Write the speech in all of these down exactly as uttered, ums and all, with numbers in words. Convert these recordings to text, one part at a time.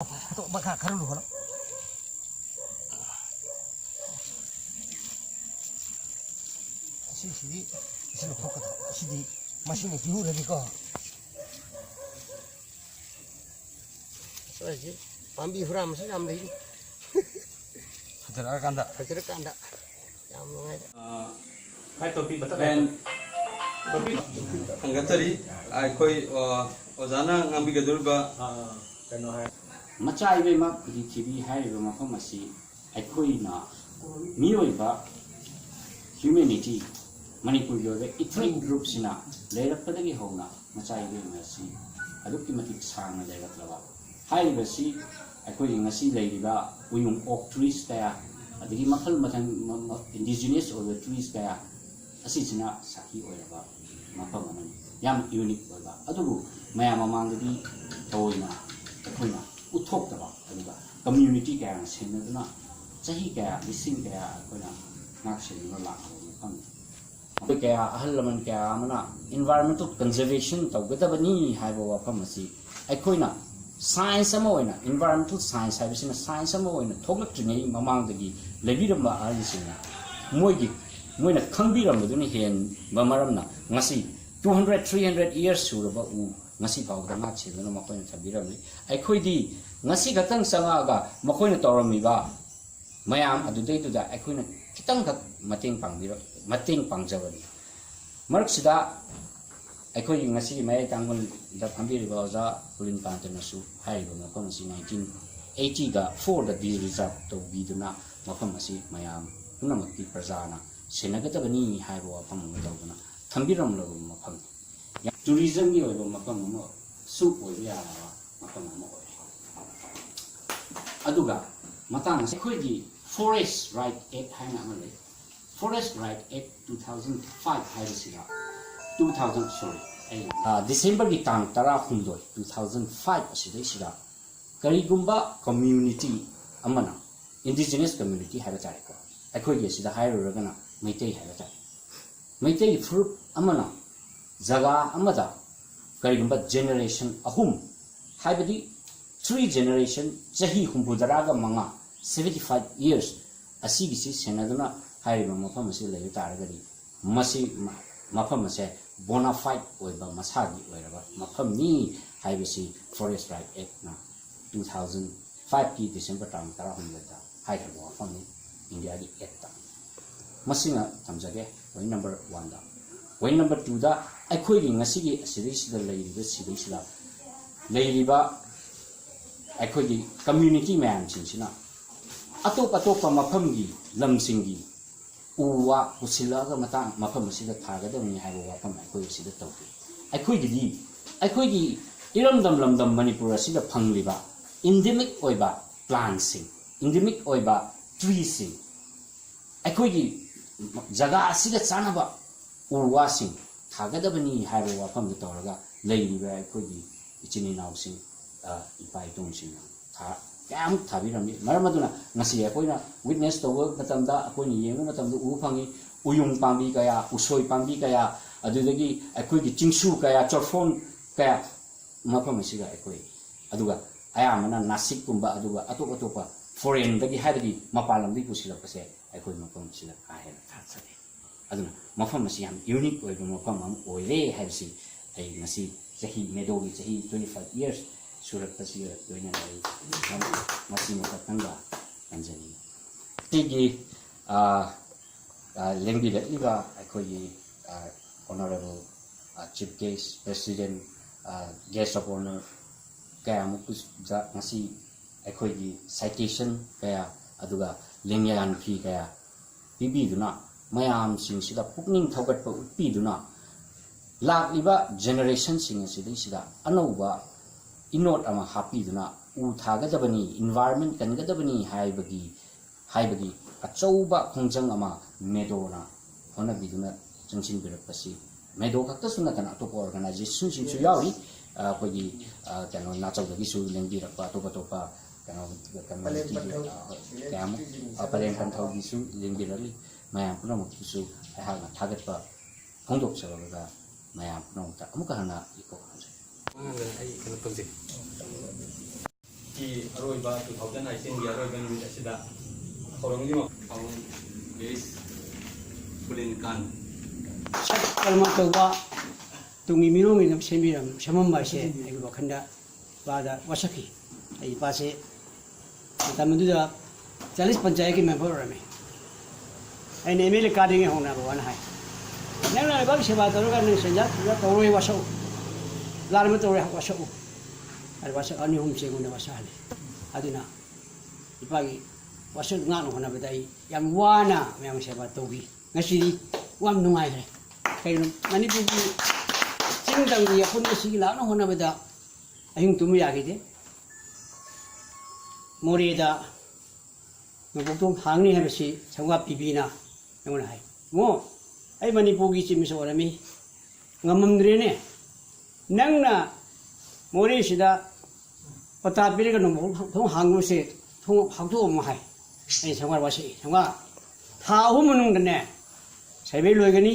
ꯑꯇꯣꯞꯄ ꯈꯔ ꯈꯔ ꯂꯨꯍꯜꯂꯣ꯫ ꯑꯁꯤꯁꯤꯗꯤ ꯑꯁꯤ ꯂꯧꯊꯣꯛꯀꯗꯕ꯫ ꯑꯁꯤꯗꯤ ꯃꯁꯤꯅ ꯄꯤꯍꯧꯔꯗꯤꯀꯣ꯫ ꯑꯁꯤ ꯄꯥꯝꯕꯤ ꯍꯨꯔꯥꯟꯕꯁꯨ ꯌꯥꯝ ꯂꯩꯔꯤ꯫ ꯐꯖꯔꯛꯑꯀꯥꯟꯗ꯫ ꯐꯖꯔꯀꯥꯟꯗ ꯌꯥꯝ ꯅꯨꯡꯉꯥꯏꯔꯦ꯫ ꯑꯥ, ꯍꯥꯏ ꯇꯣꯄꯤ ꯃꯊꯛ ꯍꯥꯏ꯫ ꯇꯣꯄꯤ꯫ ꯊꯥꯡꯒꯠꯆꯔꯤ꯫ ꯑꯩꯈꯣꯏ, ꯑ, ꯑꯣꯖꯥꯅ ꯉꯥꯡꯕꯤꯒꯗꯧꯔꯤꯕ, ꯑꯥ, ꯀꯩꯅꯣ ꯍꯥꯏ꯫ ꯃꯆꯥ ꯏꯕꯦꯝꯃ ꯄ꯭ꯔꯤꯊꯤꯕꯤ ꯍꯥꯏꯔꯤꯕ ꯃꯐꯝ ꯑꯁꯤ ꯑꯩꯈꯣꯏꯅ ꯃꯤꯑꯣꯏꯕ, humanity, ꯃꯅꯤꯄꯨꯔꯒꯤ ꯑꯣꯏꯕ ethnic groupꯁꯤꯅ ꯂꯩꯔꯛꯄꯗꯒꯤ ꯍꯧꯅ ꯃꯆꯥ ꯏꯕꯦꯝꯃ ꯑꯁꯤ ꯑꯗꯨꯛꯀꯤ ꯃꯇꯤꯛ ꯁꯥꯡꯅ ꯂꯩꯔꯛꯂꯕ꯫ ꯍꯥꯏꯔꯤꯕꯁꯤ ꯑꯩꯈꯣꯏꯒꯤ ꯉꯁꯤ ꯂꯩꯔꯤꯕ ꯎꯌꯨꯡ oak trees ꯀꯌꯥ, ꯑꯗꯒꯤ ꯃꯈꯜ ꯃꯊꯪ ꯃ-, ꯃ-, indigenous ꯑꯣꯏꯕ trees ꯀꯌꯥ ꯑꯁꯤꯁꯤꯅ ꯁꯥꯈꯤ ꯑꯣꯏꯔꯕ ꯃꯐꯝ ꯑꯃꯅꯤ꯫ ꯌꯥꯝ unique ꯑꯣꯏꯕ, ꯑꯗꯨꯕꯨ ꯃꯌꯥꯝ ꯃꯃꯥꯡꯗꯗꯤ ꯊꯑꯣꯏꯅ ꯑꯩꯈꯣꯏꯅ ꯎꯠꯊꯣꯛꯇꯕ, ꯑꯗꯨꯒ community ꯀꯌꯥꯅ ꯁꯦꯟꯅꯗꯨꯅ ꯆꯍꯤ ꯀꯌꯥ, ꯂꯤꯁꯤꯡ ꯀꯌꯥ ꯑꯩꯈꯣꯏꯅ ꯉꯥꯛ ꯁꯦꯟꯗꯨꯅ ꯂꯥꯛꯂꯕ ꯃꯐꯝꯅꯤ꯫ ꯑꯩꯈꯣꯏ ꯀꯌꯥ, ꯑꯍꯜ ꯂꯃꯟ ꯀꯌꯥ ꯑꯃꯅ environmental conservation ꯇꯧꯒꯗꯕꯅꯤ ꯍꯥꯏꯕ ꯋꯥꯐꯝ ꯑꯁꯤ ꯑꯩꯈꯣꯏꯅ science ꯑꯃ ꯑꯣꯏꯅ, environmental science ꯍꯥꯏꯕꯁꯤꯅ science ꯑꯃ ꯑꯣꯏꯅ ꯊꯣꯛꯂꯛꯇ꯭ꯔꯤꯉꯩ ꯃꯃꯥꯡꯗꯒꯤ ꯂꯩꯕꯤꯔꯝꯕ ꯑꯍꯜꯁꯤꯡꯅ ꯃꯣꯏꯒꯤ, ꯃꯣꯏꯅ ꯈꯪꯕꯤꯔꯝꯕꯗꯨꯅ ꯍꯦꯟꯕ ꯃꯔꯝꯅ ꯉꯁꯤ two hundred, three hundred years ꯁꯨꯔꯕ ꯎ ꯉꯁꯤ ꯐꯥꯎꯕꯗ ꯉꯥꯛ ꯁꯦꯟꯗꯨꯅ ꯃꯈꯣꯏꯅ ꯊꯝꯕꯤꯔꯝꯂꯤ꯫ ꯑꯩꯈꯣꯏꯗꯤ ꯉꯁꯤ ꯈꯛꯇꯪ ꯆꯪꯉꯛꯑꯒ ꯃꯈꯣꯏꯅ ꯇꯧꯔꯝꯃꯤꯕ ꯃꯌꯥꯝ ꯑꯗꯨꯗꯩꯗꯨꯗ ꯑꯩꯈꯣꯏꯅ ꯈꯤꯇꯪꯈꯛ ꯃꯇꯦꯡ ꯄꯥꯡꯕꯤꯔ-, ꯃꯇꯦꯡ ꯄꯥꯡꯖꯕꯅꯤ꯫ ꯃꯔꯛꯁꯤꯗ ꯑꯩꯈꯣꯏꯒꯤ ꯉꯁꯤꯒꯤ ꯃꯌꯥꯏ ꯇꯥꯡꯕꯜꯗ ꯐꯝꯕꯤꯔꯤꯕ ꯑꯣꯖꯥ ꯄꯨꯂꯤꯟꯀꯥꯟꯇꯅꯁꯨ ꯍꯥꯏꯔꯤꯕ ꯃꯐꯝ ꯑꯁꯤ nineteen eighty-four-ꯗ de-reserve ꯇꯧꯕꯤꯗꯨꯅ ꯃꯐꯝ ꯑꯁꯤ ꯃꯌꯥꯝ ꯄꯨꯝꯅꯃꯛꯀꯤ ꯄ꯭ꯔꯖꯥꯅ ꯁꯦꯟꯅꯒꯗꯕꯅꯤ ꯍꯥꯏꯕ ꯋꯥꯐꯝ ꯑꯃ ꯇꯧꯗꯨꯅ ꯊꯝꯕꯤꯔꯝꯂꯕ ꯃꯐꯝꯅꯤ꯫ Tourism-ꯒꯤ ꯑꯣꯏꯕ ꯃꯐꯝ ꯑꯃꯁꯨ ꯑꯣꯏꯕ ꯌꯥꯔꯕ ꯃꯐꯝ ꯑꯃ ꯑꯣꯏꯔꯦ꯫ ꯑꯗꯨꯒ ꯃꯇꯥꯡ ꯑꯁꯤ ꯑꯩꯈꯣꯏꯒꯤ Forest Right Act ꯍꯥꯏꯅ ꯑꯃ ꯂꯩ꯫ Forest Right Act two thousand five ꯍꯥꯏꯕꯁꯤꯗ, two thousand, sorry, ꯑꯩ, ꯑ, December-ꯒꯤ ꯇꯥꯡ ꯇꯔꯥꯍꯨꯝꯗꯣꯏ, two thousand five ꯑꯁꯤꯗꯩꯁꯤꯗ ꯀꯔꯤꯒꯨꯝꯕ community ꯑꯃꯅ, indigenous community ꯍꯥꯏꯕ ꯇꯥꯔꯦꯀꯣ, ꯑꯩꯈꯣꯏꯒꯤ ꯑꯁꯤꯗ ꯍꯥꯏꯔꯨꯔꯒꯅ ꯃꯩꯇꯩ ꯍꯥꯏꯕ ꯇꯥꯔꯦ, ꯃꯩꯇꯩ ꯐꯨꯔꯨꯞ ꯑꯃꯅ ꯖꯒꯥ ꯑꯃꯗ ꯀꯔꯤꯒꯨꯝꯕ generation ꯑꯍꯨꯝ, ꯍꯥꯏꯕꯗꯤ Three generation, ꯆꯍꯤ ꯍꯨꯝꯐꯨꯇꯔꯥꯒ ꯃꯉꯥ, seventy five years, ꯑꯁꯤꯒꯤꯁꯤ ꯁꯦꯟꯅꯗꯨꯅ ꯍꯥꯏꯔꯤꯕ ꯃꯐꯝ ꯑꯁꯤꯗ ꯂꯩꯕ ꯇꯥꯔꯒꯗꯤ, ꯃꯁꯤ ꯃ-, ꯃꯐꯝ ꯑꯁꯦ bona fide ꯑꯣꯏꯕ, ꯃꯁꯥꯒꯤ ꯑꯣꯏꯔꯕ ꯃꯐꯝꯅꯤ ꯍꯥꯏꯕꯁꯤ Forest Right Actꯅ two thousand fiveꯀꯤ December ꯇꯥꯡ ꯇꯔꯥꯍꯨꯝꯗꯣꯏꯗ ꯍꯥꯏꯈ꯭ꯔꯕ ꯋꯥꯐꯝꯅꯤ, ꯏꯟꯗꯤꯌꯥꯒꯤ ꯑꯦꯛꯇ꯫ ꯃꯁꯤꯅ ꯊꯝꯖꯒꯦ point number oneꯗ꯫ Point number twoꯗ, ꯑꯩꯈꯣꯏꯒꯤ ꯉꯁꯤꯒꯤ ꯑꯁꯤꯗꯩꯁꯤꯗ ꯂꯩꯔꯤꯕ, ꯁꯤꯗꯩꯁꯤꯗ ꯂꯩꯔꯤꯕ ꯑꯩꯈꯣꯏꯒꯤ community ꯃꯌꯥꯝꯁꯤꯡꯁꯤꯅ ꯑꯇꯣꯞ ꯑꯇꯣꯞꯄ ꯃꯐꯝꯒꯤ ꯂꯝꯁꯤꯡꯒꯤ ꯎ ꯋꯥ ꯄꯨꯁꯤꯜꯂꯛꯑꯒ ꯃꯇꯥꯡ ꯃꯐꯝ ꯑꯁꯤꯗ ꯊꯥꯒꯗꯕꯅꯤ ꯍꯥꯏꯕ ꯋꯥꯐꯝ ꯑꯩꯈꯣꯏ ꯑꯁꯤꯗ ꯇꯧꯗꯦ꯫ ꯑꯩꯈꯣꯏꯒꯤꯗꯤ, ꯑꯩꯈꯣꯏꯒꯤ ꯏꯔꯝꯗꯝ ꯂꯝꯗꯝ ꯃꯅꯤꯄꯨꯔ ꯑꯁꯤꯗ ꯐꯪꯂꯤꯕ endemic ꯑꯣꯏꯕ plantꯁꯤꯡ, endemic ꯑꯣꯏꯕ treeꯁꯤꯡ, ꯑꯩꯈꯣꯏꯒꯤ ꯖꯒꯥ ꯑꯁꯤꯒ ꯆꯥꯟꯅꯕ ꯎ ꯋꯥꯁꯤꯡ ꯊꯥꯒꯗꯕꯅꯤ ꯍꯥꯏꯕ ꯋꯥꯐꯝꯗꯨ ꯇꯧꯔꯒ ꯂꯩꯔꯤꯕ ꯑꯩꯈꯣꯏꯒꯤ ꯏꯆꯤꯟ ꯏꯅꯥꯎꯁꯤꯡ, ꯑ, ꯏꯄꯥ ꯏꯄꯨꯁꯤꯡꯅ ꯊꯥ-, ꯀꯌꯥꯃꯨꯛ ꯊꯥꯕꯤꯔꯝꯃꯤ꯫ ꯃꯔꯝ ꯑꯗꯨꯅ ꯉꯁꯤ ꯑꯩꯈꯣꯏꯅ witness ꯇꯧꯕ ꯃꯇꯝꯗ, ꯑꯩꯈꯣꯏꯅ ꯌꯦꯡꯕ ꯃꯇꯝꯗ ꯎꯕ ꯐꯪꯉꯤ, ꯎꯌꯨꯡ ꯄꯥꯝꯕꯤ ꯀꯌꯥ, ꯎꯁꯣꯏ ꯄꯥꯝꯕꯤ ꯀꯌꯥ, ꯑꯗꯨꯗꯒꯤ ꯑꯩꯈꯣꯏꯒꯤ ꯆꯤꯡꯁꯨ ꯀꯌꯥ, ꯆꯣꯔꯐꯣꯟ ꯀꯌꯥ ꯃꯐꯝ ꯑꯁꯤꯗ ꯑꯩꯈꯣꯏ, ꯑꯗꯨꯒ ꯑꯌꯥꯝꯕꯅ ꯅꯥꯁꯤꯛꯀꯨꯝꯕ, ꯑꯗꯨꯒ ꯑꯇꯣꯞ ꯑꯇꯣꯞꯄ foreignꯗꯒꯤ, ꯍꯥꯏꯕꯗꯤ ꯃꯄꯥꯟ ꯂꯝꯗꯒꯤ ꯄꯨꯁꯤꯜꯂꯛꯄꯁꯦ ꯑꯩꯈꯣꯏ ꯃꯐꯝ ꯑꯁꯤꯗ ꯀꯥ ꯍꯦꯟꯅ ꯊꯥꯖꯗꯦ꯫ ꯑꯗꯨꯅ ꯃꯐꯝ ꯑꯁꯤ ꯌꯥꯝ unique ꯑꯣꯏꯕ ꯃꯐꯝ ꯑꯃ ꯑꯣꯏꯔꯦ ꯍꯥꯏꯕꯁꯤ ꯑꯩ ꯉꯁꯤ ꯆꯍꯤ, ꯃꯦꯗꯣꯒꯤ ꯆꯍꯤ twenty five years ꯁꯨꯔꯛꯄꯁꯤꯒ ꯂꯣꯏꯅꯅ ꯑꯩ ꯃꯁꯤ ꯃꯊꯛ ꯊꯪꯕ ꯄꯟꯖꯅꯤꯡꯏ꯫ ꯁꯤꯒꯤ, ꯑ, ꯑ, ꯂꯦꯡꯕꯤꯔꯛꯂꯤꯕ ꯑꯩꯈꯣꯏꯒꯤ, ꯑ, honourable, ꯑ, chief guest, president, ꯑ, guest of honour ꯀꯌꯥꯃꯨꯛꯇ ꯉꯁꯤ ꯑꯩꯈꯣꯏꯒꯤ citation ꯀꯌꯥ, ꯑꯗꯨꯒ ꯂꯦꯡꯌꯥꯟ ꯐꯤ ꯀꯌꯥ ꯄꯤꯕꯤꯗꯨꯅ, ꯃꯌꯥꯝꯁꯤꯡꯁꯤꯗ ꯄꯨꯛꯅꯤꯡ ꯊꯧꯒꯠꯄ ꯎꯠꯄꯤꯗꯨꯅ, ꯂꯥꯛꯂꯤꯕ generationꯁꯤꯡ ꯑꯁꯤꯗꯩꯁꯤꯗ ꯑꯅꯧꯕ ꯏꯅꯣꯠ ꯑꯃ ꯍꯥꯞꯄꯤꯗꯨꯅ, ꯎ ꯊꯥꯒꯗꯕꯅꯤ, environment ꯀꯟꯒꯗꯕꯅꯤ ꯍꯥꯏꯕꯒꯤ, ꯍꯥꯏꯕꯒꯤ ꯑꯆꯧꯕ ꯈꯣꯡꯖꯪ ꯑꯃ ꯃꯦꯗꯣꯅ ꯍꯣꯠꯅꯕꯤꯗꯨꯅ ꯆꯪꯁꯤꯟꯕꯤꯔꯛꯄꯁꯤ, ꯃꯦꯗꯣ ꯈꯛꯇꯁꯨ ꯅꯠꯇꯅ ꯑꯇꯣꯞꯄ organizationꯁꯤꯡꯁꯨ ꯌꯥꯎꯔꯤ꯫ ꯑ, ꯑꯩꯈꯣꯏꯒꯤ, ꯑ, ꯀꯩꯅꯣ, ꯅꯥꯆꯧꯗꯒꯤꯁꯨ ꯂꯦꯡꯕꯤꯔꯛꯄ ꯑꯇꯣꯞ ꯑꯇꯣꯞꯄ ꯀꯩꯅꯣ, ꯀꯩꯅꯣ, ꯄꯂꯦꯝ ꯄꯟꯊꯧ꯫ ꯑ, ꯀꯌꯥ ꯑꯃ, ꯑ, ꯄꯂꯦꯝ ꯄꯟꯊꯧꯒꯤꯁꯨ ꯂꯦꯡꯕꯤꯔꯛꯂꯤ꯫ ꯃꯌꯥꯝ ꯄꯨꯝꯅꯃꯛꯄꯨꯁꯨ ꯑꯩꯍꯥꯛꯅ ꯊꯥꯒꯠꯄ ꯐꯣꯡꯗꯣꯛꯆꯔꯕꯗ, ꯃꯌꯥꯝ ꯄꯨꯝꯅꯃꯛꯇ ꯑꯃꯨꯛꯀ ꯍꯟꯅ ꯏꯀꯣꯛ ꯈꯨꯔꯨꯝꯖꯔꯤ꯫ ꯑꯍꯥꯟꯕꯗ ꯑꯩ ꯀꯩꯅꯣ ꯇꯧꯖꯩ꯫ ꯑꯔꯣꯏꯕ, two thousand nineteen ꯒꯤ ꯑꯔꯣꯏꯕ ꯅꯨꯃꯤꯠ ꯑꯁꯤꯗ ꯊꯧꯔꯝꯒꯤ ꯃ-, ꯄꯨꯂꯤꯟ ꯀꯥꯟ ꯁꯠꯀꯔꯃ ꯇꯧꯕ, ꯇꯨꯡꯒꯤ ꯃꯤꯔꯣꯜꯒꯤꯗꯃꯛ ꯁꯦꯝꯕꯤꯔꯝ-, ꯁꯦꯝꯃꯝꯕ ꯍꯥꯏꯁꯦ ꯑꯩꯒꯤ ꯋꯥꯈꯜꯗ ꯏꯄꯥꯗ ꯋꯥꯁꯛꯈꯤ꯫ ꯑꯩ ꯏꯄꯥꯁꯦ ꯃꯇꯝ ꯑꯗꯨꯗ ꯆꯥꯂꯤꯁ ꯄꯟꯆꯥꯌꯠꯀꯤ ꯃꯦꯝꯕꯔ ꯑꯣꯏꯔꯝꯃꯤ꯫ ꯑꯩꯅ ꯑꯦꯝ ꯑꯦꯜ ꯑꯦ ꯀꯥꯗ꯭ꯔꯤꯉꯩ ꯍꯧꯅ ꯕꯕꯥꯅ ꯍꯥꯏ, "ꯅꯪꯅ ꯂꯩꯕꯥꯛ ꯁꯦꯕꯥ ꯇꯧꯔꯒ ꯅꯪ ꯁꯦꯟꯖꯥ ꯊꯨꯝꯖꯥ ꯇꯧꯔꯣꯏ, ꯋꯥꯁꯛꯎ, ꯂꯥꯟ ꯑꯃ ꯇꯧꯔꯣꯏ, ꯋꯥꯁꯛꯎ"꯫ ꯑꯗ ꯋꯥꯁꯛ ꯑꯅꯤ ꯑꯍꯨꯝ ꯆꯦꯡꯉꯨꯅ ꯋꯥꯁꯛꯍꯜꯂꯤ꯫ ꯑꯗꯨꯅ ꯏꯄꯥꯒꯤ ꯋꯥꯁꯛ ꯉꯥꯛꯅ ꯍꯣꯠꯅꯕꯗ ꯑꯩ ꯌꯥꯝ ꯋꯥꯅ ꯃꯌꯥꯝꯒꯤ ꯁꯦꯕꯥ ꯇꯧꯈꯤ꯫ ꯉꯁꯤꯗꯤ ꯌꯥꯝ ꯅꯨꯡꯉꯥꯏꯈ꯭ꯔꯦ꯫ ꯀꯩꯒꯤꯅꯣ, ꯃꯅꯤꯄꯨꯔꯒꯤ ꯆꯤꯡ ꯇꯝꯒꯤ ꯑꯄꯨꯟꯕꯁꯤꯒꯤ ꯂꯥꯛꯅ ꯍꯣꯠꯅꯕꯗ ꯑꯍꯤꯡ ꯇꯨꯝꯕ ꯌꯥꯈꯤꯗꯦ꯫ ꯃꯣꯔꯦꯗ ꯅꯣꯡꯄꯣꯛꯊꯣꯡ ꯍꯥꯡꯅꯤ ꯍꯥꯏꯕꯁꯤ ꯁꯪꯒꯥ ꯄꯤꯕꯤꯅ ꯑꯩꯉꯣꯟꯗ ꯍꯥꯏ, "ꯏꯕꯨꯡꯉꯣ, ꯑꯩ ꯃꯅꯤꯄꯨꯔꯒꯤ ꯆꯤꯞ ꯃꯤꯅꯤꯁꯇꯔ ꯑꯣꯏꯔꯝꯃꯤ, ꯉꯝꯃꯝꯗ꯭ꯔꯦꯅꯦ, ꯅꯪꯅ ꯃꯣꯔꯦꯁꯤꯗ ꯄꯇꯥ ꯄꯤꯔꯒ ꯅꯣꯡꯄꯣꯛꯊꯣꯡ ꯍꯥꯡꯉꯨꯁꯦ, ꯊꯣꯡ ꯍꯥꯡꯇꯣꯛꯑꯝꯃꯣ" ꯍꯥꯏ꯫ ꯑꯩꯅ ꯁꯪꯒꯥ ꯋꯥꯁꯛꯏ, "ꯁꯪꯒꯥ, ꯊꯥ ꯑꯍꯨꯝ ꯃꯅꯨꯡꯗꯅꯦ ꯁꯔꯚꯦ ꯂꯣꯏꯒꯅꯤ,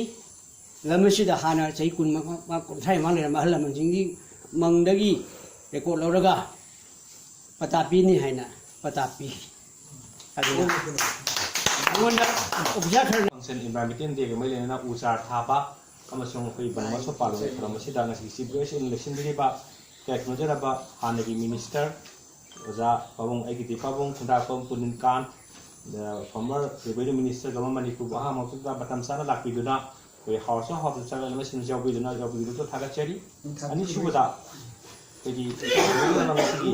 ꯂꯝ ꯑꯁꯤꯗ ꯍꯥꯟꯅ ꯆꯍꯤ ꯀꯨꯟ ꯃ-, ꯃ-, ꯀꯨꯟꯊ꯭ꯔꯥ ꯃꯃꯥꯡ ꯂꯩꯔꯝꯕ ꯑꯍꯜ ꯂꯃꯟꯁꯤꯡꯒꯤ ꯃꯪꯗꯒꯤ ꯔꯦꯀꯣꯔꯠ ꯂꯧꯔꯒ ꯄꯇꯥ ꯄꯤꯅꯤ" ꯍꯥꯏꯅ ꯄꯇꯥ ꯄꯤ꯫ ꯑꯗꯨꯅ ꯑꯩꯉꯣꯟꯗ ꯑꯣꯐꯤꯁꯥꯔ ꯈꯔꯅ Function Environmental Day ꯒ ꯃꯔꯤ ꯂꯩꯅꯅ ꯎ ꯆꯥꯔ ꯊꯥꯕ ꯑꯃꯁꯨꯡ ꯑꯩꯈꯣꯏꯒꯤ ꯕꯟ ꯃꯍꯣꯠꯁꯣꯕ ꯄꯥꯜꯂꯕ ꯊꯧꯔꯝ ꯑꯁꯤꯗ ꯉꯁꯤ ꯆꯤꯐ ꯒꯦꯁ ꯑꯣꯏꯅ ꯂꯦꯞꯁꯤꯟꯕꯤꯔꯤꯕ ꯏꯀꯥꯏ ꯈꯨꯝꯅꯖꯔꯕ ꯍꯥꯟꯅꯒꯤ ꯃꯤꯅꯤꯁꯇꯔ ꯑꯣꯖꯥ ꯄꯥꯕꯨꯡ, ꯑꯩꯒꯤꯗꯤ ꯄꯥꯕꯨꯡ ꯈꯨꯟꯗ꯭ꯔꯥꯛꯄꯝ ꯄꯨꯅꯤꯟꯀꯥꯟ, former revenue minister, ꯒꯕꯔꯅꯔ ꯃꯅꯤꯄꯨꯔꯕꯨ ꯑꯍꯥꯟꯕ ꯃꯛꯇꯗ ꯃꯇꯝ ꯆꯥꯅ ꯂꯥꯛꯄꯤꯗꯨꯅ, ꯑꯩꯈꯣꯏ ꯍꯥꯎꯁ ꯍꯥꯎꯁꯇ ꯆꯠꯂꯒ ꯃꯁꯤꯡꯁꯨ ꯌꯥꯎꯕꯤꯗꯨꯅ, ꯌꯥꯎꯕꯤꯗꯨꯅꯁꯨ ꯊꯥꯒꯠꯆꯔꯤ꯫ ꯑꯅꯤꯁꯨꯕꯗ, ꯑꯩꯈꯣꯏꯒꯤ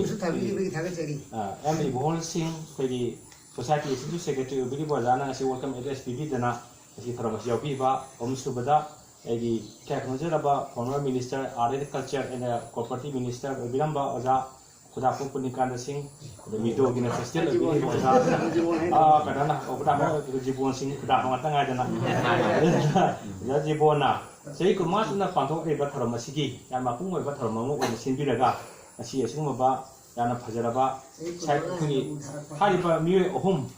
ꯎꯁꯨ ꯊꯥꯕꯤꯔꯤꯕꯒꯤ ꯊꯥꯒꯠꯆꯔꯤ꯫ ꯑ, ꯑꯦꯝ ꯏꯕꯣꯍꯜ ꯁꯤꯡ, ꯑꯩꯈꯣꯏꯒꯤ society executive secretary ꯑꯣꯏꯕꯤꯔꯤꯕ ꯑꯣꯖꯥꯅ ꯉꯁꯤ welcome address ꯄꯤꯕꯤꯗꯅ ꯉꯁꯤ ꯊꯧꯔꯝ ꯑꯁꯤ ꯌꯥꯎꯕꯤꯕ꯫ ꯑꯍꯨꯝꯁꯨꯕꯗ, ꯑꯩꯒꯤ ꯏꯀꯥꯏ ꯈꯨꯝꯅꯖꯔꯕ former minister, art and culture and property minister ꯑꯣꯏꯕꯤꯔꯝꯕ ꯑꯣꯖꯥ ꯈꯨꯗꯥꯛꯄꯝ ꯄꯨꯅꯤꯀꯥꯟꯗ ꯁꯤꯡ, ꯑꯗ ꯃꯤꯗꯣꯒꯤꯅ president ꯑꯣꯏꯕꯤꯔꯤꯕ ꯑꯣꯖꯥ, ꯑ, ꯀꯩꯅꯣꯅ, ꯑꯣ, ꯈꯨꯗꯥꯛꯄꯝ ꯖꯤꯕꯣꯟ ꯁꯤꯡ, ꯈꯨꯗꯥꯛꯄꯝ ꯉꯥꯛꯇ ꯉꯥꯏꯗꯅ꯫ ꯑꯣꯖꯥ ꯖꯤꯕꯣꯟꯅ ꯆꯍꯤ ꯀꯨꯟꯃꯉꯥ ꯁꯨꯞꯅ ꯄꯥꯡꯊꯣꯛꯂꯤꯕ ꯊꯧꯔꯝ ꯑꯁꯤꯒꯤ ꯌꯥꯝꯅ ꯃꯄꯨꯡ ꯑꯣꯏꯕ ꯊꯧꯔꯝ ꯑꯃ ꯑꯣꯏꯅ ꯁꯤꯟꯕꯤꯔꯒ, ꯉꯁꯤ ꯑꯁꯤꯒꯨꯝꯂꯕ ꯌꯥꯝꯅ ꯐꯖꯔꯕ ꯁꯥꯏꯠ ꯑꯩꯈꯣꯏꯒꯤ ꯍꯥꯏꯔꯤꯕ ꯃꯤꯑꯣꯏ ꯑꯍꯨꯝ,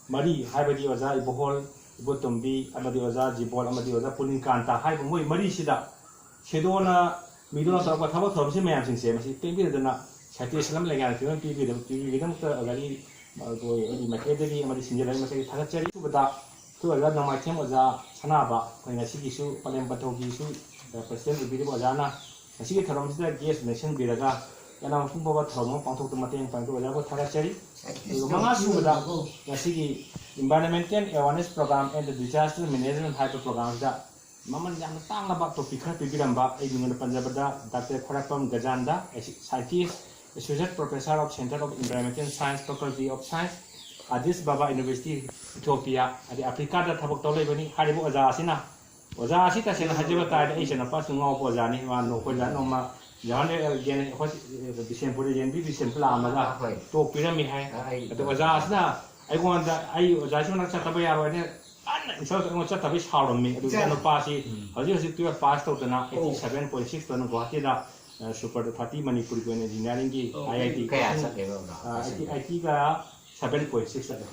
ꯃꯔꯤ, ꯍꯥꯏꯕꯗꯤ ꯑꯣꯖꯥ ꯏꯕꯣꯍꯣꯜ, ꯏꯕꯣꯇꯣꯝꯕꯤ, ꯑꯃꯗꯤ ꯑꯣꯖꯥ ꯖꯤꯕꯣꯜ, ꯑꯃꯗꯤ ꯑꯣꯖꯥ ꯄꯨꯅꯤꯀꯥꯟꯇ ꯍꯥꯏꯔꯤꯕ ꯃꯣꯏ ꯃꯔꯤꯁꯤꯗ ꯁꯦꯗꯣꯅ, ꯃꯤꯗꯨꯅ ꯇꯧꯔꯛꯄ ꯊꯕꯛ ꯊꯧꯔꯝꯁꯤ ꯃꯌꯥꯝꯁꯤꯡꯁꯦ ꯃꯁꯤ ꯄꯦꯟꯕꯤꯗꯅ ꯁꯥꯏꯟꯇꯤꯁ ꯑꯃ ꯂꯩꯉꯥꯏꯗ ꯐꯤꯕꯝ ꯄꯤꯕꯤꯗꯕ, ꯄꯤꯕꯤꯕꯒꯤꯗꯃꯛꯇ ꯑꯣꯖꯥꯒꯤ, ꯑ, ꯑꯩꯈꯣꯏ ꯑꯩꯒꯤ ꯃꯥꯏꯀꯩꯗꯒꯤ ꯑꯃꯗꯤ ꯁꯤꯟꯖ ꯂꯩꯕ ꯃꯥꯏꯀꯩꯗꯒꯤ ꯊꯥꯒꯠꯆꯔꯤ꯫ ꯑꯁꯨꯕꯗ ꯑꯩꯈꯣꯏ ꯑꯣꯖꯥ ꯅꯣꯡꯃꯥꯏꯊꯦꯝ ꯑꯣꯖꯥ ꯁꯅꯥꯕ, ꯑꯩꯈꯣꯏ ꯉꯁꯤꯒꯤꯁꯨ ꯄꯂꯦꯝ ꯄꯟꯊꯧꯒꯤꯁꯨ, ꯑ, ꯄ꯭ꯔꯁꯤꯗꯦꯟ ꯑꯣꯏꯕꯤꯔꯤꯕ ꯑꯣꯖꯥꯅ ꯉꯁꯤꯒꯤ ꯊꯧꯔꯝꯁꯤꯗ ꯒꯦꯁ ꯂꯦꯡꯁꯤꯟꯕꯤꯔꯒ ꯌꯥꯝꯅ ꯃꯄꯨꯡ ꯐꯥꯕ ꯊꯧꯔꯝ ꯑꯃ ꯄꯥꯡꯊꯣꯛꯇꯨꯅ ꯃꯇꯦꯡ ꯄꯥꯡꯕ ꯑꯣꯖꯥꯕꯨ ꯊꯥꯒꯠꯆꯔꯤ꯫ ꯑꯗꯨꯒ ꯃꯉꯥ ꯁꯨꯕꯗ ꯉꯁꯤꯒꯤ Environmental Awareness Program and the Disaster Management ꯍꯥꯏꯕ ꯄ꯭ꯔꯣꯒ꯭ꯔꯥꯝꯁꯤꯗ ꯃꯃꯜ ꯌꯥꯝꯅ ꯇꯥꯡꯂꯕ ꯇꯣꯄꯤꯛ ꯈꯔ ꯄꯤꯕꯤꯔꯝꯕ ꯑꯩ ꯃꯤꯡ ꯑꯣꯏꯅ ꯄꯟꯖꯕꯗ ꯗꯥꯛꯇꯔ ꯈ꯭ꯋꯥꯏꯔꯥꯛꯄꯝ ꯒꯖꯥꯟꯗ, scientist, Associate Professor of Center of Environmental Science, Faculty of Science, Addis Ababa University, Ethiopia, ꯑꯗꯩ ꯑꯐ꯭ꯔꯤꯀꯥꯗ ꯊꯕꯛ ꯇꯧ ꯂꯩꯕꯅꯤ꯫ ꯍꯥꯏꯔꯤꯕ ꯑꯣꯖꯥ ꯑꯁꯤꯅ, ꯑꯣꯖꯥ ꯑꯁꯤ ꯇꯁꯦꯡꯅ ꯍꯥꯏꯖꯕ ꯇꯥꯔꯗꯤ ꯑꯩ ꯏꯆꯟꯅꯨꯄꯥꯁꯨ ꯉꯥꯎꯕ ꯑꯣꯖꯥꯅꯤ꯫ ꯃꯥ ꯅꯣꯡꯃ ꯅꯣꯡꯃ ꯖꯋꯥꯍꯔꯂꯥꯜ ꯅꯦꯍꯔꯨ ꯕꯤꯁꯦꯝꯄꯨꯔꯗ, ꯖꯦ ꯑꯦꯟ ꯕꯤ ꯕꯤꯁꯦꯝꯄꯨꯔ ꯂꯥꯛꯑꯝꯃꯒ ꯍꯣꯏ꯫ ꯇꯣꯛ ꯄꯤꯔꯝꯃꯤ ꯍꯥꯏ꯫ ꯑ, ꯑꯩ ꯑꯗꯣ ꯑꯣꯖꯥ ꯑꯁꯤꯅ ꯑꯩꯉꯣꯟꯗ, ꯑꯩ ꯑꯣꯖꯥꯁꯤ ꯃꯅꯥꯛ ꯆꯠꯇꯕ ꯌꯥꯔꯣꯏꯅ ꯀꯟꯅ insult ꯑꯩꯉꯣꯟꯗ ꯆꯠꯇꯕꯩ ꯁꯥꯎꯔꯝꯃꯤ꯫ ꯑꯗꯨ ꯏꯆꯥ꯫ ꯏꯆꯥꯅꯨꯄꯥꯁꯤ ꯎꯝ꯫ ꯍꯧꯖꯤꯛ ꯍꯧꯖꯤꯛ twelve pass ꯇꯧꯗꯅ ꯑꯣ꯫ Eighty seven point six ꯇꯧꯗꯅ ꯒꯨꯋꯥꯍꯥꯇꯤꯗ, ꯑ, super thirty ꯃꯅꯤꯄꯨꯔꯒꯤ ꯑꯣꯏꯅ engineering ꯒꯤ ꯑꯣ꯫ I I T ꯀꯌꯥ ꯀꯣꯆꯤꯡ, ꯆꯠꯂꯦꯕ ꯑꯣꯖꯥ? ꯑ, ꯑꯩꯠꯇꯤ, ꯑꯩꯠꯇꯤꯒ seven point six ꯆꯠꯂꯦ꯫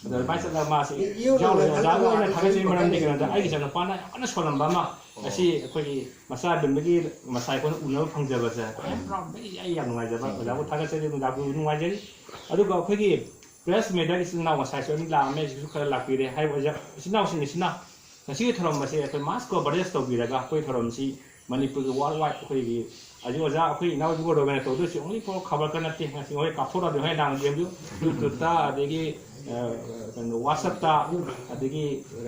ꯑꯗꯣ ꯑꯗꯨꯃꯥꯏꯅ ꯆꯠꯂꯒ ꯃꯥꯁꯤ ꯏ-, ꯏꯌꯣꯟ ꯌꯥꯎꯔꯦ꯫ ꯑꯣꯏꯅ ꯑꯣꯖꯥꯕꯨ ꯈꯜꯂꯒ ꯑꯣꯏꯅ ꯊꯥꯒꯠꯆꯔꯤ꯫ ꯃꯔꯝꯗꯤ ꯀꯩꯅꯣꯗ ꯑꯩꯒꯤ ꯏꯆꯥꯅꯨꯄꯥꯅ ꯌꯥꯝꯅ ꯁꯣꯜꯂꯝꯕ ꯑꯃ ꯑꯣ꯫ ꯉꯁꯤ ꯑꯩꯈꯣꯏꯒꯤ ꯃꯆꯥ ꯕꯦꯝꯕꯒꯤ ꯃꯆꯥ ꯑꯩꯈꯣꯏꯅ ꯎꯅꯕ ꯐꯪꯖꯕꯁꯦ I am proud, very, ꯑꯩ ꯌꯥꯝ ꯅꯨꯡꯉꯥꯏꯖꯕ꯫ ꯎꯝ꯫ ꯑꯣꯖꯥꯕꯨ ꯊꯥꯒꯠꯆꯔꯤ, ꯑꯣꯖꯥꯕꯨ ꯅꯨꯡꯉꯥꯏꯖꯔꯤ꯫ ꯑꯗꯨꯒ ꯑꯩꯈꯣꯏꯒꯤ press meet ꯗ ꯏꯆꯤꯜ ꯏꯅꯥꯎ ꯉꯁꯥꯏꯁꯨ ꯑꯅꯤ ꯂꯥꯛꯑꯝꯃꯦ, ꯍꯧꯖꯤꯛꯁꯨ ꯈꯔ ꯂꯥꯛꯄꯤꯔꯦ꯫ ꯍꯥꯏꯔꯤꯕ ꯑꯣꯖꯥ ꯏꯆꯤꯜ ꯏꯅꯥꯎꯁꯤꯡ ꯑꯁꯤꯅ ꯉꯁꯤꯒꯤ ꯊꯧꯔꯝ ꯑꯁꯤ ꯑꯩꯈꯣꯏ mass coverage ꯇꯧꯕꯤꯔꯒ ꯑꯩꯈꯣꯏ ꯊꯧꯔꯝꯁꯤ ꯃꯅꯤꯄꯨꯔꯒꯤ world wide ꯑꯩꯈꯣꯏꯒꯤ ꯍꯧꯖꯤꯛ ꯑꯣꯖꯥ ꯑꯩꯈꯣꯏ ꯏꯅꯥꯎ ꯏꯕꯨꯡꯉꯣ ꯔꯣꯕꯤꯟꯅ ꯇꯧꯗꯣꯏꯁꯤ only for ꯈꯕꯔ ꯈꯛ ꯅꯠꯇꯦ꯫ ꯉꯁꯤ ꯍꯣꯔꯦꯟ ꯀꯥꯞꯊꯣꯔꯛꯑꯗꯤ ꯍꯣꯔꯦꯟ ꯅꯨꯡꯗꯥꯡ ꯌꯦꯡꯕꯤꯌꯨ, YouTube ꯇ, ꯑꯗꯒꯤ, ꯑ, ꯀꯩꯅꯣ, WhatsApp ꯇ, ꯑꯗꯒꯤ,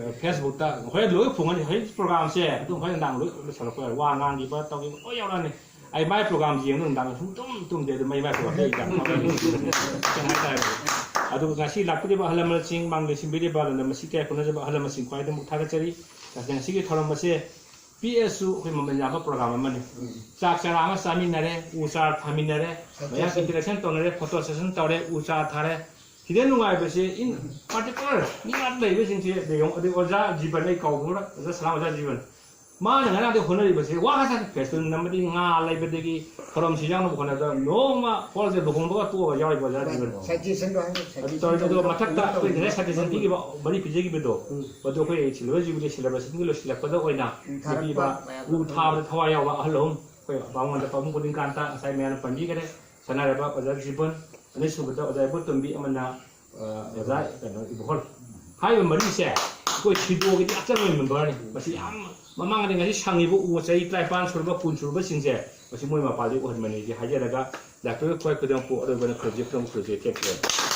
ꯑ, Facebook ꯇ ꯍꯣꯔꯦꯟ ꯂꯣꯏ ꯐꯣꯡꯒꯅꯤ꯫ ꯍꯧꯖꯤꯛ program ꯁꯦ ꯑꯗꯨꯝ ꯍꯣꯔꯦꯟ ꯅꯨꯡꯗꯥꯡ ꯂꯣꯏ ꯂꯣꯏꯁꯜꯂꯛꯄ ꯌꯥꯏ꯫ ꯋꯥ ꯉꯥꯡꯈꯤꯕ ꯇꯧꯈꯤꯕ ꯂꯣꯏ ꯌꯥꯎꯔꯛꯑꯅꯤ꯫ ꯑꯩ ꯃꯥꯏ program ꯁꯤ ꯌꯦꯡꯕ ꯅꯨꯡꯗꯥꯡ ꯁꯨꯡꯇꯨꯝ ꯇꯨꯝꯗꯦ꯫ ꯑꯗꯨ ꯃꯩ ꯃꯥꯏ program ꯗ ꯑꯩ ꯌꯥꯝ ꯐꯕ ꯍꯥꯏꯇꯥꯔꯦ꯫ ꯑꯗꯨꯒ ꯉꯁꯤ ꯂꯥꯛꯄꯤꯔꯤꯕ ꯑꯍꯜ ꯂꯃꯟꯁꯤꯡ, ꯃꯥꯡꯗ ꯁꯤꯟꯕꯤꯔꯤꯕ ꯂꯝꯗꯝ ꯑꯁꯤ ꯀꯌꯥ ꯀꯣꯟꯅꯖꯕ ꯑꯍꯜ ꯂꯃꯟꯁꯤꯡ ꯈ꯭ꯋꯥꯏꯗꯃꯛ ꯊꯥꯒꯠꯆꯔꯤ꯫ ꯉꯁꯤꯒꯤ ꯊꯧꯔꯝ ꯑꯁꯦ ꯄꯤꯛꯑꯁꯨ ꯑꯩꯈꯣꯏ ꯃꯃꯜ ꯌꯥꯝꯕ program ꯑꯃꯅꯤ꯫ ꯎꯝ꯫ ꯆꯥꯛ ꯆꯔꯥ ꯑꯃ ꯆꯥꯃꯤꯟꯅꯔꯦ, ꯎ ꯆꯥꯔ ꯊꯥꯃꯤꯟꯅꯔꯦ, ꯃꯌꯥꯝ interaction ꯇꯧꯅꯔꯦ, photo session ꯇꯧꯔꯦ, ꯎ ꯆꯥꯔ ꯊꯥꯔꯦ꯫ ꯁꯤꯗ ꯅꯨꯡꯉꯥꯏꯕꯁꯦ in particular ꯃꯤ ꯉꯥꯛꯇ ꯂꯩꯕꯁꯤꯡꯁꯦ ꯌꯦꯡꯉꯣ꯫ ꯑꯗꯩ ꯑꯣꯖꯥ ꯖꯤꯕꯟ, ꯑꯩ ꯀꯥꯎꯊꯣꯛꯈ꯭ꯔꯦ, ꯑꯣꯖꯥ ꯁꯂꯥꯝ, ꯑꯣꯖꯥ ꯖꯤꯕꯟ꯫ ꯃꯥꯅ ꯉꯔꯥꯡꯗꯒꯤ ꯍꯣꯠꯅꯔꯤꯕꯁꯦ ꯋꯥ ꯈꯔ ꯁꯥꯊꯤ꯫ Festival ꯅꯝꯕꯗꯤ ꯉꯥ ꯂꯩꯕꯗꯒꯤ ꯊꯧꯔꯝꯁꯤ ꯌꯥꯎꯅꯕ ꯍꯣꯠꯅꯕꯗ ꯅꯣꯡꯃ ꯍꯣꯜꯁꯦ ꯂꯨꯍꯣꯡꯕꯒ ꯇꯣꯛꯑꯒ ꯌꯥꯎꯔꯤꯕ ꯑꯣꯖꯥ ꯖꯤꯕꯟ꯫ Suggestion ꯗꯣ ꯍꯥꯏꯌꯨ, ꯑꯗꯨ suggestion ꯇꯧꯔꯤꯕꯗꯣ ꯗꯣ ꯃꯊꯛꯇ ꯑꯩꯈꯣꯏ ꯉꯁꯥꯏ suggestion ꯄꯤꯈꯤꯕ, ꯃꯔꯤ ꯄꯤꯖꯈꯤꯕꯗꯣ, ꯎꯝ꯫ ꯃꯗꯨ ꯑꯩꯈꯣꯏ silver jubilee celebrationꯒꯤ ꯂꯣꯏꯁꯤꯜꯂꯛꯄꯗ ꯑꯣꯏꯅ ꯎꯝ, ꯊꯥꯔꯛꯄ ꯅꯨꯄꯤꯕ ꯃꯌꯥꯝ ꯎ ꯊꯥꯕꯗ ꯊꯋꯥꯏ ꯌꯥꯎꯕ ꯑꯍꯜ ꯑꯍꯨꯝ, ꯑꯩꯈꯣꯏ ꯕꯥꯃꯣꯟꯗ ꯄꯥꯕꯨꯡ ꯀꯣꯂꯤꯡꯀꯥꯟꯇ ꯉꯁꯥꯏ ꯃꯌꯥꯝꯅ ꯄꯟꯕꯤꯈꯔꯦ, ꯁꯥꯟꯅꯔꯕ ꯑꯣꯖꯥ ꯖꯤꯕꯟ, ꯑꯅꯤꯁꯨꯕꯗ ꯑꯣꯖꯥ ꯏꯕꯣꯇꯣꯝꯕꯤ, ꯑꯃꯅ ꯑ, ꯑꯣꯖꯥ ꯀꯩꯅꯣ ꯏꯕꯣꯍꯜ꯫ ꯍꯥꯏꯔꯤꯕ ꯃꯔꯤꯁꯦ ꯑꯩꯈꯣꯏ ꯁꯤꯗꯣꯒꯤꯗꯤ ꯑꯆꯪꯕ ꯃꯦꯝꯕꯔꯅꯤ꯫ ꯃꯁꯤ ꯌꯥꯝ ꯃꯃꯥꯡꯗ ꯉꯁꯤ ꯁꯪꯉꯤꯕ ꯎ ꯆꯍꯤ ꯇꯔꯥꯅꯤꯄꯥꯟ ꯁꯨꯔꯕ, ꯀꯨꯟ ꯁꯨꯔꯕꯁꯤꯡꯁꯦ ꯃꯁꯤ ꯃꯣꯏ ꯃꯄꯥꯗꯒꯤ ꯎꯍꯟꯕꯅꯤꯁꯦ ꯍꯥꯏꯖꯔꯒ ꯗꯥꯛꯇꯔ ꯈ꯭ꯋꯥꯏ ꯈꯨꯗꯤꯡꯃꯛꯄꯨ ꯑꯔꯣꯏꯕ ꯈꯨꯔꯨꯝꯖꯩ, ꯈꯨꯔꯨꯝ ꯈꯨꯔꯨꯝꯖꯩ꯫ Thank you very much꯫